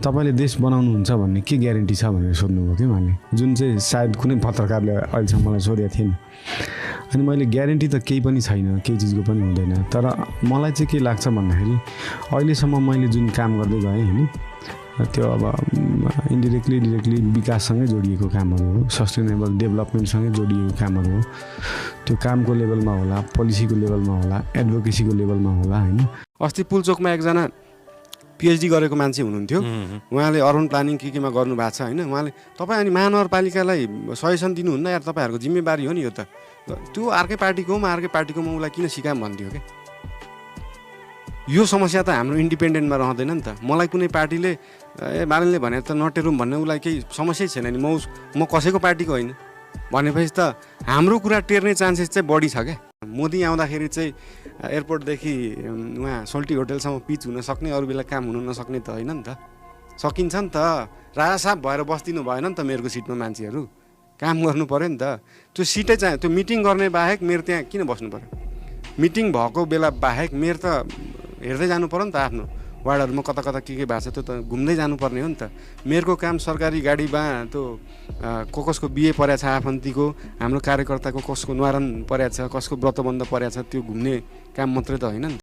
तपाईँले देश बनाउनुहुन्छ भन्ने के ग्यारेन्टी छ भनेर सोध्नुभयो कि मैले, जुन चाहिँ सायद कुनै पत्रकारले अहिलेसम्म मलाई सोधेको थिएन। अनि मैले ग्यारेन्टी त केही पनि छैन, केही चिजको पनि हुँदैन। तर मलाई चाहिँ के लाग्छ भन्दाखेरि अहिलेसम्म मैले जुन काम गर्दै गएँ होइन, त्यो अब इन्डिरेक्टली डिरेक्टली विकाससँगै जोडिएको कामहरू हो, सस्टेनेबल डेभलपमेन्टसँगै जोडिएको कामहरू हो। त्यो कामको लेभलमा होला, पोलिसीको लेभलमा होला, एडभोकेसीको लेभलमा होला होइन। अस्ति पुलचोकमा एकजना पिएचडी गरेको मान्छे हुनुहुन्थ्यो, उहाँले अर्बन प्लानिङ केमा गर्नुभएको छ होइन। उहाँले तपाईँ अनि महानगरपालिकालाई सजेसन दिनुहुन्न यार, तपाईँहरूको जिम्मेवारी हो नि यो त। त्यो अर्कै पार्टीको म अर्कै पार्टीको म उसलाई किन सिकाम भन्थ्यो क्या। यो समस्या त हाम्रो इन्डिपेन्डेन्टमा रहँदैन नि त। मलाई कुनै पार्टीले बालनले भने त नटेरौँ भन्ने उसलाई केही समस्यै छैन नि। म कसैको पार्टीको होइन भनेपछि त हाम्रो कुरा टेर्ने चान्सेस चाहिँ बढी छ क्या। मोदी आउँदाखेरि चाहिँ एयरपोर्टदेखि उहाँ सोल्टी होटलसम्म पिच हुन सक्ने, अरू बेला काम हुन नसक्ने त होइन नि त। सकिन्छ नि त। राजा साहब भएर बस्दिनु भएन नि त मेरोको सिटमा मान्छेहरू, काम गर्नु पऱ्यो नि त। त्यो सिटै चाहिँ त्यो मिटिङ गर्ने बाहेक मेरो त्यहाँ किन बस्नु पऱ्यो? मिटिङ भएको बेला बाहेक मेरो त हेर्दै जानु पऱ्यो नि त। आफ्नो वार्डहरूमा कता कता के भएको छ त्यो त घुम्दै जानुपर्ने हो नि त। मेरोको काम सरकारी गाडीमा त्यो कसको बिहे परेको छ आफन्तीको, हाम्रो कार्यकर्ताको कसको न्वारन परेको छ, कसको व्रतबन्ध परेको छ, त्यो घुम्ने काम मात्रै त होइन नि त।